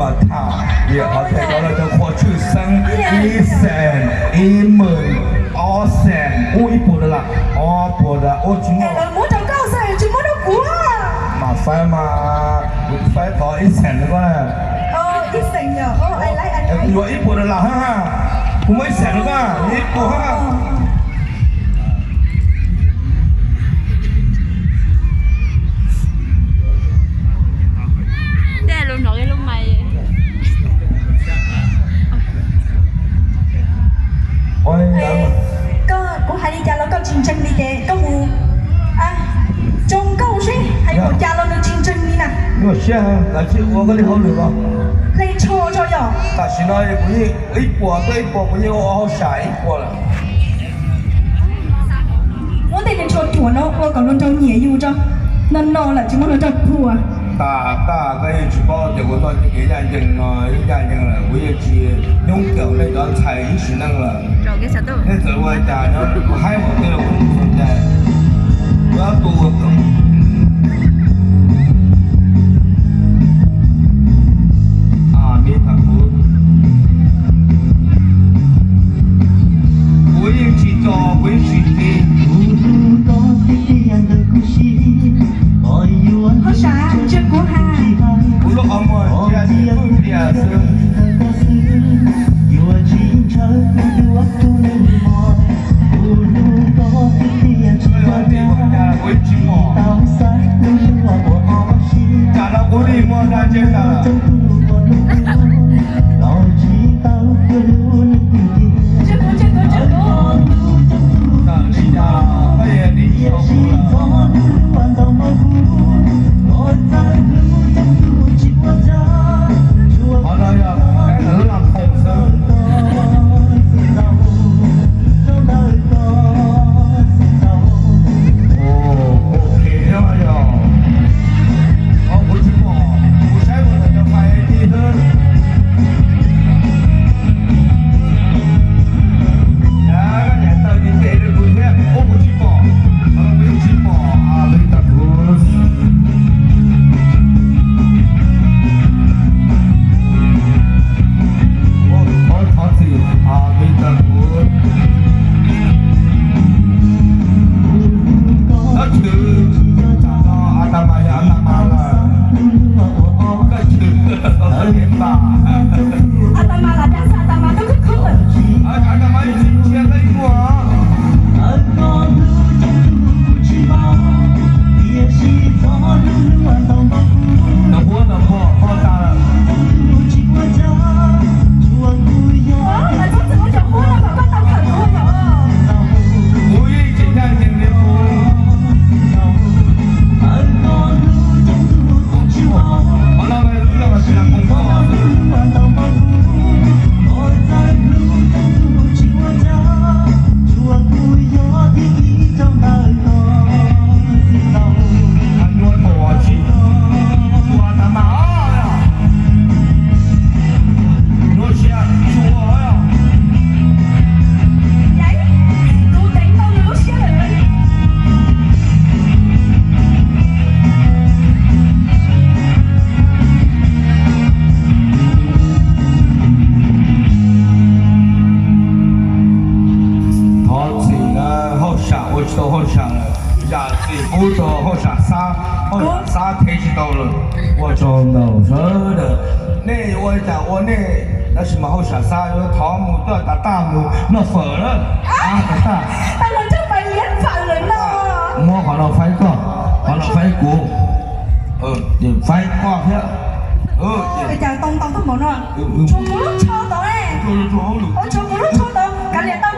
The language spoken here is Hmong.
Tham, yog qhov tias cov lawv cov qhua tshwj xeeb, ib xees, ib hmos, ob xees, ub ib puas dollar, ob puas dollar, ub tsis muaj. Lawv muab rau koj xwb tsis muab rau kuv. Mas faib mas, kuv faib thov ib xees rau koj na. Ib xees yog, kuv yuav ib puas dollar hab, kuv muab ib xees rau koj, ib puas hab. Tej lus hnov lub mas. Koj, kuv hais li cas los koj tsis ntseeg li ces koj mus tsoo nkauj seb hais ua cas los nws tsis ntseeg li na. Nyuaj siab, kav tsij ua koj li hauj lwm os. Hle tsho tso yog. Tam sim no kuv yeej ib puas, koj ib puas, kuv yeej ua hauj sam ib puas lawm. Muab tej niag tsho ruam no ua kom luag nraug nyiam yus tso. No no lawm tsis muab luag nraug thuam. Tag tag koj yeej tsis paub tias kuv txoj kev ncaj ncees no ib ncaj ncees lawm, kuv yeej tsis nyoob kiam nej cov ntxhais ib sim neej lawm. Nej txawm ua cas nyob kuv haib mus twg los kuv tsis txhua cai. Kuv ob tug ua kom me tag kuv, kuv yeej tsis tso, kuv yeej tsis tiv. Hauj sam, ntsia kuv has. Kuv lub qhov muag ntsia tsis pwj tias xwb. Kuv tsis pom. Tsam no kuv li muag dag ntsia tas. Tawm li cas koj yeej tiv tau kuv lawm. Qhov no yog peb lawv lub laj phoom xwb. Kuv tsis pom, kuv saib mus ntawm cov fais ti xwb. Koj niam taw tis tes rau kuv thiab, ub kuv tsis pom, kuv yeej tsis pom Vita Cruz. Thov txim Vita Cruz. Koj tshwm, tsam no Atamaj yog Atamaj lawm. Koj tshwm, Atamaj lawm, Atamaj koj khwb khwb lawm. Atamaj tsis ntsia koj ib muag. Nws huab nws pog pog tas lawm. Kuv yeej tsis ncaj ncees li kuv. Qhov no lub zog tsis yog koom pog xwb. Nyuaj thaum tsis tshua tas mas os. Nyuaj siab tshua os. Thov txim na, hauj sam ua tsis tau hauj sam lawm, zam txim pub rau hauj sam Xab, hauj sam Xab thev tsis tau lawm. Ua tsaug ntau sawv daws. Nej yuav ua li cas ua nej, tab sis mas hauj sam Xab yuav thov mus coj tas taj mus noj fawm lawm. Tas taj, muab qhov no faib koj, qhov no faib kuv, faib koj thiab. Tshuav kuv lub tsho tod, tshuav kuv lub tsho tod, kav liam tau